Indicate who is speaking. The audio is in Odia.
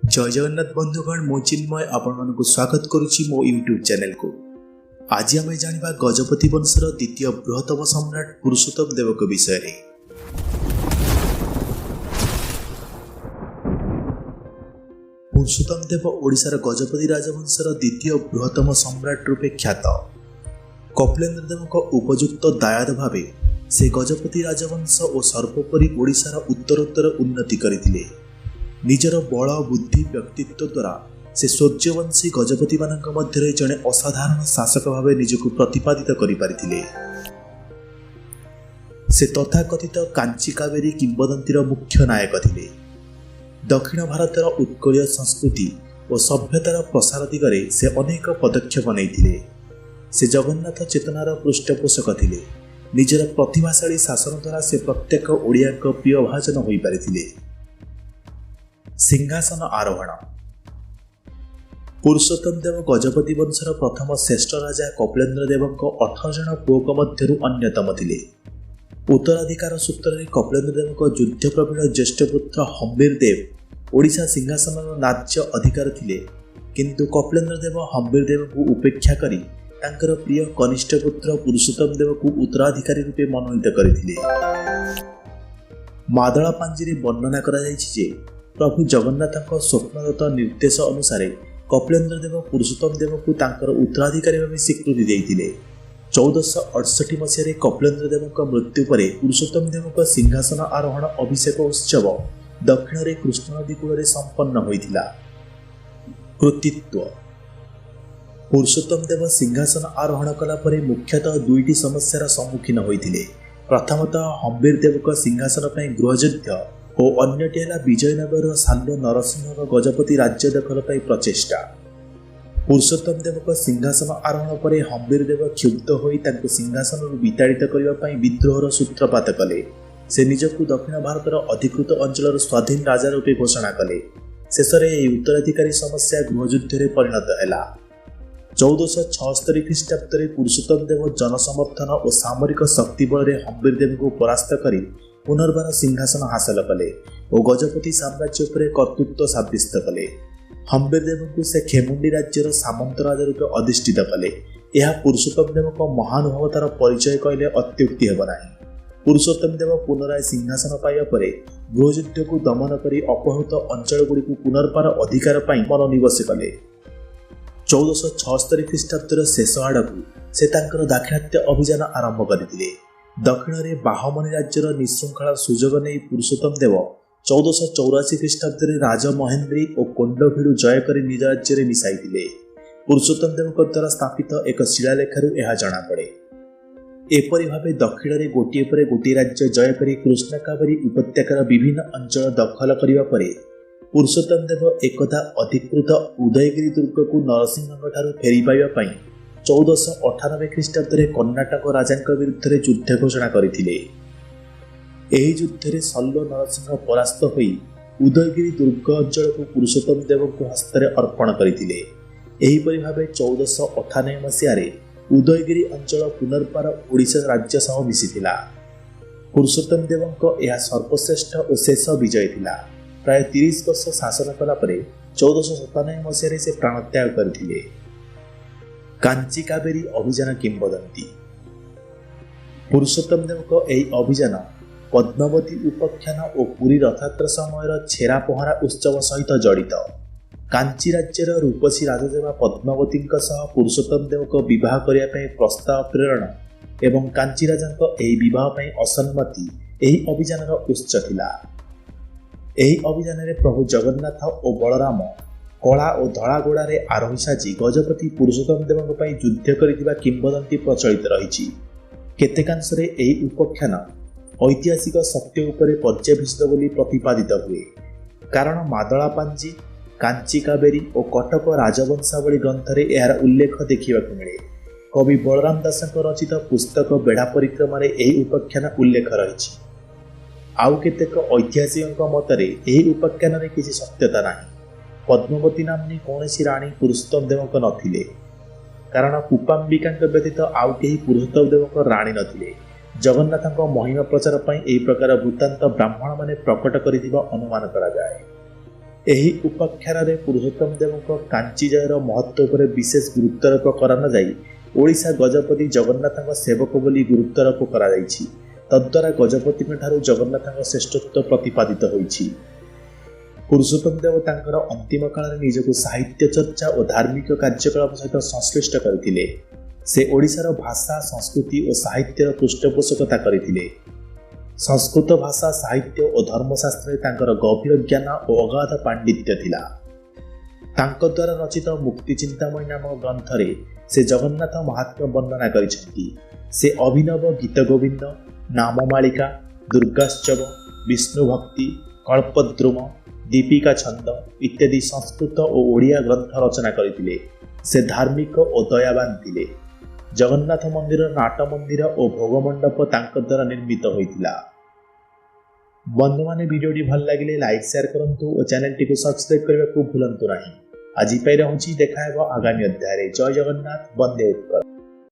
Speaker 1: ଜୟ ଜଗନ୍ନାଥ ବନ୍ଧୁଗଣ, ମୁଁ ଚିନ୍ମୟ ଆପଣମାନଙ୍କୁ ସ୍ୱାଗତ କରୁଛି ମୋ ୟୁଟ୍ୟୁବ୍ ଚ୍ୟାନେଲକୁ। ଆଜି ଆମେ ଜାଣିବା ଗଜପତି ବଂଶର ଦ୍ୱିତୀୟ ବୃହତ୍ତମ ସମ୍ରାଟ ପୁରୁଷୋତ୍ତମ ଦେବଙ୍କ ବିଷୟରେ। ପୁରୁଷୋତ୍ତମ ଦେବ ଓଡ଼ିଶାର ଗଜପତି ରାଜବଂଶର ଦ୍ୱିତୀୟ ବୃହତ୍ତମ ସମ୍ରାଟ ରୂପେ ଖ୍ୟାତ। କପିଳେନ୍ଦ୍ର ଦେବଙ୍କ ଉପଯୁକ୍ତ ଦାୟାଦ ଭାବେ ସେ ଗଜପତି ରାଜବଂଶ ଓ ସର୍ବୋପରି ଓଡ଼ିଶାର ଉତ୍ତରୋତ୍ତର ଉନ୍ନତି କରିଥିଲେ। ନିଜର ବଳ, ବୁଦ୍ଧି, ବ୍ୟକ୍ତିତ୍ୱ ଦ୍ୱାରା ସେ ସୂର୍ଯ୍ୟବଂଶୀ ଗଜପତିମାନଙ୍କ ମଧ୍ୟରେ ଜଣେ ଅସାଧାରଣ ଶାସକ ଭାବେ ନିଜକୁ ପ୍ରତିପାଦିତ କରିପାରିଥିଲେ। ସେ ତଥାକଥିତ କାଞ୍ଚି କାବେରୀ କିମ୍ବଦନ୍ତୀର ମୁଖ୍ୟ ନାୟକ ଥିଲେ। ଦକ୍ଷିଣ ଭାରତର ଉତ୍କଳୀୟ ସଂସ୍କୃତି ଓ ସଭ୍ୟତାର ପ୍ରସାର ଦିଗରେ ସେ ଅନେକ ପଦକ୍ଷେପ ନେଇଥିଲେ। ସେ ଜଗନ୍ନାଥ ଚେତନାର ପୃଷ୍ଠପୋଷକ ଥିଲେ। ନିଜର ପ୍ରତିଭାଶାଳୀ ଶାସନ ଦ୍ୱାରା ସେ ପ୍ରତ୍ୟେକ ଓଡ଼ିଆଙ୍କ ପ୍ରିୟଭାଜନ ହୋଇପାରିଥିଲେ। ସିଂହାସନ ଆରୋହଣ। ପୁରୁଷୋତ୍ତମ ଦେବ ଗଜପତି ବଂଶର ପ୍ରଥମ ଶ୍ରେଷ୍ଠ ରାଜା କପିଳେନ୍ଦ୍ର ଦେବଙ୍କ 18 ଜଣ ପୁଅଙ୍କ ମଧ୍ୟରୁ ଅନ୍ୟତମ ଥିଲେ। ଉତ୍ତରାଧିକାର ସୂତ୍ରରେ କପିଳେନ୍ଦ୍ର ଦେବଙ୍କ ଯୁଦ୍ଧପ୍ରବୀଣ ଜ୍ୟେଷ୍ଠ ପୁତ୍ର ହମ୍ବୀର ଦେବ ଓଡ଼ିଶା ସିଂହାସନର ନ୍ୟାଯ୍ୟ ଅଧିକାର ଥିଲେ, କିନ୍ତୁ କପିଳେନ୍ଦ୍ର ଦେବ ହମ୍ବୀର ଦେବଙ୍କୁ ଉପେକ୍ଷା କରି ତାଙ୍କର ପ୍ରିୟ କନିଷ୍ଠ ପୁତ୍ର ପୁରୁଷୋତ୍ତମ ଦେବକୁ ଉତ୍ତରାଧିକାରୀ ରୂପେ ମନୋନୀତ କରିଥିଲେ। ମାଦଳା ପାଞ୍ଜିରେ ବର୍ଣ୍ଣନା କରାଯାଇଛି ଯେ ପ୍ରଭୁ ଜଗନ୍ନାଥଙ୍କ ସ୍ୱପ୍ନଦତ୍ତ ନିର୍ଦ୍ଦେଶ ଅନୁସାରେ କପିଳେନ୍ଦ୍ର ଦେବ ପୁରୁଷୋତ୍ତମ ଦେବଙ୍କୁ ତାଙ୍କର ଉତ୍ତରାଧିକାରୀ ଭାବେ ସ୍ୱୀକୃତି ଦେଇଥିଲେ। 1468 ମସିହାରେ କପିଳେନ୍ଦ୍ର ଦେବଙ୍କ ମୃତ୍ୟୁ ପରେ ପୁରୁଷୋତ୍ତମ ଦେବଙ୍କ ସିଂହାସନ ଆରୋହଣ ଅଭିଷେକ ଉତ୍ସବ ଦକ୍ଷିଣରେ କୃଷ୍ଣନଦୀ କୂଳରେ ସମ୍ପନ୍ନ ହୋଇଥିଲା। କୃତିତ୍ୱ। ପୁରୁଷୋତ୍ତମ ଦେବ ସିଂହାସନ ଆରୋହଣ କଲା ପରେ ମୁଖ୍ୟତଃ ଦୁଇଟି ସମସ୍ୟାର ସମ୍ମୁଖୀନ ହୋଇଥିଲେ। ପ୍ରଥମତଃ ହମ୍ବୀର ଦେବଙ୍କ ସିଂହାସନ ପାଇଁ ଗୃହଯୁଦ୍ଧ ଓ ଅନ୍ୟଟି ହେଲା ବିଜୟନଗରର ସାଲ୍ୱ ନରସିଂହଙ୍କ ଗଜପତି ରାଜ୍ୟ ଦଖଲ ପାଇଁ ପ୍ରଚେଷ୍ଟା। ପୁରୁଷୋତ୍ତମ ଦେବଙ୍କ ସିଂହାସନ ଆରୋହଣ ପରେ ହମ୍ବୀର ଦେବ କ୍ଷୁବ୍ଧ ହୋଇ ତାଙ୍କୁ ସିଂହାସନରୁ ବିତାଡ଼ିତ କରିବା ପାଇଁ ବିଦ୍ରୋହର ସୂତ୍ରପାତ କଲେ। ସେ ନିଜକୁ ଦକ୍ଷିଣ ଭାରତର ଅଧିକୃତ ଅଞ୍ଚଳର ସ୍ୱାଧୀନ ରାଜା ରୂପେ ଘୋଷଣା କଲେ। ଶେଷରେ ଏହି ଉତ୍ତରାଧିକାରୀ ସମସ୍ୟା ଗୃହଯୁଦ୍ଧରେ ପରିଣତ ହେଲା। 1476 ଖ୍ରୀଷ୍ଟାବ୍ଦରେ ପୁରୁଷୋତ୍ତମ ଦେବ ଜନସମର୍ଥନ ଓ ସାମରିକ ଶକ୍ତି ବଳରେ ହମ୍ବୀର ଦେବଙ୍କୁ ପରାସ୍ତ କରି ପୁନର୍ବାର ସିଂହାସନ ହାସଲ କଲେ ଓ ଗଜପତି ସାମ୍ରାଜ୍ୟ ଉପରେ କର୍ତ୍ତୃତ୍ୱ ସାବ୍ୟସ୍ତ କଲେ। ହମ୍ବୀର ଦେବଙ୍କୁ ସେ ଖେମୁଣ୍ଡି ରାଜ୍ୟର ସାମନ୍ତ ରାଜା ରୂପେ ଅଧିଷ୍ଠିତ କଲେ। ଏହା ପୁରୁଷୋତ୍ତମ ଦେବଙ୍କ ମହାନୁଭବତାର ପରିଚୟ କହିଲେ ଅତ୍ୟୁକ୍ତି ହେବ ନାହିଁ। ପୁରୁଷୋତ୍ତମ ଦେବ ପୁନରାୟ ସିଂହାସନ ପାଇବା ପରେ ଗୃହଯୁଦ୍ଧକୁ ଦମନ କରି ଅପହୃତ ଅଞ୍ଚଳଗୁଡ଼ିକୁ ପୁନର୍ବାର ଅଧିକାର ପାଇଁ ମନୋନିବେଶ କଲେ। 1476 ଖ୍ରୀଷ୍ଟାବ୍ଦର ଶେଷ ଆଡ଼କୁ ସେ ତାଙ୍କର ଦାକ୍ଷିଣାତ୍ୟ ଅଭିଯାନ ଆରମ୍ଭ କରିଥିଲେ। ଦକ୍ଷିଣରେ ବାହମନୀ ରାଜ୍ୟର ନିଶୃଙ୍ଖଳାର ସୁଯୋଗ ନେଇ ପୁରୁଷୋତ୍ତମ ଦେବ 1484 ଖ୍ରୀଷ୍ଟାବ୍ଦରେ ରାଜମହେନ୍ଦ୍ରୀ ଓ କୋଣ୍ଡଭିଡୁ ଜୟ କରି ନିଜ ରାଜ୍ୟରେ ମିଶାଇଥିଲେ। ପୁରୁଷୋତ୍ତମ ଦେବଙ୍କ ଦ୍ୱାରା ସ୍ଥାପିତ ଏକ ଶିଳାଲେଖାରୁ ଏହା ଜଣାପଡ଼େ। ଏପରି ଭାବେ ଦକ୍ଷିଣରେ ଗୋଟିଏ ପରେ ଗୋଟିଏ ରାଜ୍ୟ ଜୟ କରି କୃଷ୍ଣକାବେରୀ ଉପତ୍ୟକାର ବିଭିନ୍ନ ଅଞ୍ଚଳ ଦଖଲ କରିବା ପରେ ପୁରୁଷୋତ୍ତମ ଦେବ ଏକଦା ଅଧିକୃତ ଉଦୟଗିରି ଦୁର୍ଗକୁ ନରସିଂହଙ୍କଠାରୁ ଫେରି ପାଇବା ପାଇଁ 1498 ଖ୍ରୀଷ୍ଟାବ୍ଦରେ କର୍ଣ୍ଣାଟକ ରାଜାଙ୍କ ବିରୁଦ୍ଧରେ ଯୁଦ୍ଧ ଘୋଷଣା କରିଥିଲେ। ଏହି ଯୁଦ୍ଧରେ ଶଲ୍ୟ ନରସିଂହ ପରାସ୍ତ ହୋଇ ଉଦୟଗିରି ଦୁର୍ଗ ଅଞ୍ଚଳକୁ ପୁରୁଷୋତ୍ତମ ଦେବଙ୍କୁ ହସ୍ତରେ ଅର୍ପଣ କରିଥିଲେ। ଏହିପରି ଭାବେ 1498 ମସିହାରେ ଉଦୟଗିରି ଅଞ୍ଚଳ ପୁନର୍ବାର ଓଡ଼ିଶା ରାଜ୍ୟ ସହ ମିଶିଥିଲା। ପୁରୁଷୋତ୍ତମ ଦେବଙ୍କ ଏହା ସର୍ବଶ୍ରେଷ୍ଠ ଓ ଶେଷ ବିଜୟ ଥିଲା। ପ୍ରାୟ 30 ବର୍ଷ ଶାସନ କଲା ପରେ 1497 ମସିହାରେ ସେ ପ୍ରାଣତ୍ୟାଗ କରିଥିଲେ। କାଞ୍ଚି କାବେରୀ ଅଭିଯାନ କିମ୍ବଦନ୍ତୀ। ପୁରୁଷୋତ୍ତମ ଦେବଙ୍କ ଏହି ଅଭିଯାନ ପଦ୍ମାବତୀ ଉପାଖ୍ୟାନ ଓ ପୁରୀ ରଥଯାତ୍ରା ସମୟର ଛେରା ପହଁରା ଉତ୍ସବ ସହିତ ଜଡ଼ିତ। କାଞ୍ଚି ରାଜ୍ୟର ରୂପସୀ ରାଜଦେବା ପଦ୍ମାବତୀଙ୍କ ସହ ପୁରୁଷୋତ୍ତମ ଦେବଙ୍କ ବିବାହ କରିବା ପାଇଁ ପ୍ରସ୍ତାବ ପ୍ରେରଣ ଏବଂ କାଞ୍ଚି ରାଜାଙ୍କ ଏହି ବିବାହ ପାଇଁ ଅସମ୍ମତି ଏହି ଅଭିଯାନର ଉତ୍ସ ଥିଲା। ଏହି ଅଭିଯାନରେ ପ୍ରଭୁ ଜଗନ୍ନାଥ ଓ ବଳରାମ କଳା ଓ ଧଳା ଘୋଡ଼ାରେ ଆରୋହୀ ସାଜି ଗଜପତି ପୁରୁଷୋତ୍ତମ ଦେବଙ୍କ ପାଇଁ ଯୁଦ୍ଧ କରିଥିବା କିମ୍ବଦନ୍ତୀ ପ୍ରଚଳିତ ରହିଛି। କେତେକାଂଶରେ ଏହି ଉପାଖ୍ୟାନ ଐତିହାସିକ ସତ୍ୟ ଉପରେ ପର୍ଯ୍ୟବେସିତ ବୋଲି ପ୍ରତିପାଦିତ ହୁଏ, କାରଣ ମାଦଳା ପାଞ୍ଜି, କାଞ୍ଚି କାବେରୀ ଓ କଟକ ରାଜବଂଶାବଳୀ ଗ୍ରନ୍ଥରେ ଏହାର ଉଲ୍ଲେଖ ଦେଖିବାକୁ ମିଳେ। କବି ବଳରାମ ଦାସଙ୍କ ରଚିତ ପୁସ୍ତକ ବେଢ଼ା ପରିକ୍ରମାରେ ଏହି ଉପାଖ୍ୟାନ ଉଲ୍ଲେଖ ରହିଛି। ଆଉ କେତେକ ଐତିହାସିକଙ୍କ ମତରେ ଏହି ଉପାଖ୍ୟାନରେ କିଛି ସତ୍ୟତା ନାହିଁ। ପଦ୍ମାବତୀ ନାମ୍ନୀ କୌଣସି ରାଣୀ ପୁରୁଷୋତ୍ତମ ଦେବଙ୍କ ନଥିଲେ, କାରଣ କୁପାମ୍ବିକାଙ୍କ ବ୍ୟତୀତ ଆଉ କେହି ପୁରୁଷୋତ୍ତମ ଦେବଙ୍କ ରାଣୀ ନଥିଲେ। ଜଗନ୍ନାଥଙ୍କ ମହିମା ପ୍ରଚାର ପାଇଁ ଏହି ପ୍ରକାର ବୃତ୍ତାନ୍ତ ବ୍ରାହ୍ମଣମାନେ ପ୍ରକଟ କରିଥିବା ଅନୁମାନ କରାଯାଏ। ଏହି ଉପାଖ୍ୟାନରେ ପୁରୁଷୋତ୍ତମ ଦେବଙ୍କ କାଞ୍ଚି ଜୟର ମହତ୍ତ୍ୱ ଉପରେ ବିଶେଷ ଗୁରୁତ୍ୱାରୋପ କରାନଯାଇ ଓଡ଼ିଶା ଗଜପତି ଜଗନ୍ନାଥଙ୍କ ସେବକ ବୋଲି ଗୁରୁତ୍ୱାରୋପ କରାଯାଇଛି। ତଦ୍ୱାରା ଗଜପତିଙ୍କଠାରୁ ଜଗନ୍ନାଥଙ୍କ ଶ୍ରେଷ୍ଠତ୍ୱ ପ୍ରତିପାଦିତ ହୋଇଛି। ପୁରୁଷୋତ୍ତମ ଦେବ ତାଙ୍କର ଅନ୍ତିମ କାଳରେ ନିଜକୁ ସାହିତ୍ୟ ଚର୍ଚ୍ଚା ଓ ଧାର୍ମିକ କାର୍ଯ୍ୟକଳାପ ସହିତ ସଂଶ୍ଳିଷ୍ଟ କରିଥିଲେ। ସେ ଓଡ଼ିଶାର ଭାଷା, ସଂସ୍କୃତି ଓ ସାହିତ୍ୟର ପୃଷ୍ଠପୋଷକତା କରିଥିଲେ। ସଂସ୍କୃତ ଭାଷା, ସାହିତ୍ୟ ଓ ଧର୍ମଶାସ୍ତ୍ରରେ ତାଙ୍କର ଗଭୀର ଜ୍ଞାନ ଓ ଅଗାଧ ପାଣ୍ଡିତ୍ୟ ଥିଲା। ତାଙ୍କ ଦ୍ୱାରା ରଚିତ ମୁକ୍ତି ଚିନ୍ତାମଣି ନାମକ ଗ୍ରନ୍ଥରେ ସେ ଜଗନ୍ନାଥ ମହାତ୍ମ୍ୟ ବର୍ଣ୍ଣନା କରିଛନ୍ତି। ସେ ଅଭିନବ ଗୀତଗୋବିନ୍ଦ, ନାମମାଳିକା, ଦୁର୍ଗାସ୍ତବ, ବିଷ୍ଣୁଭକ୍ତି, କଳ୍ପଦ୍ରୁମ, ଦୀପିକା ଛନ୍ଦ ଇତ୍ୟାଦି ସଂସ୍କୃତ ଓ ଓଡ଼ିଆ ଗ୍ରନ୍ଥ ରଚନା କରିଥିଲେ। ସେ ଧାର୍ମିକ ଓ ଦୟାବାନ ଥିଲେ। ଜଗନ୍ନାଥ ମନ୍ଦିର, ନାଟ ମନ୍ଦିର ଓ ଭୋଗମଣ୍ଡପ ତାଙ୍କ ଦ୍ୱାରା ନିର୍ମିତ ହୋଇଥିଲା। ବନ୍ଧୁମାନେ, ଭିଡ଼ିଓଟି ଭଲ ଲାଗିଲେ ଲାଇକ୍, ସେୟାର କରନ୍ତୁ ଓ ଚ୍ୟାନେଲଟିକୁ ସବସ୍କ୍ରାଇବ୍ କରିବାକୁ ଭୁଲନ୍ତୁ ନାହିଁ। ଆଜି ପାଇଁ ରହୁଛି, ଦେଖା ହେବ ଆଗାମୀ ଅଧ୍ୟାୟରେ। ଜୟ ଜଗନ୍ନାଥ, ବନ୍ଦେ ଉତ୍କଳ।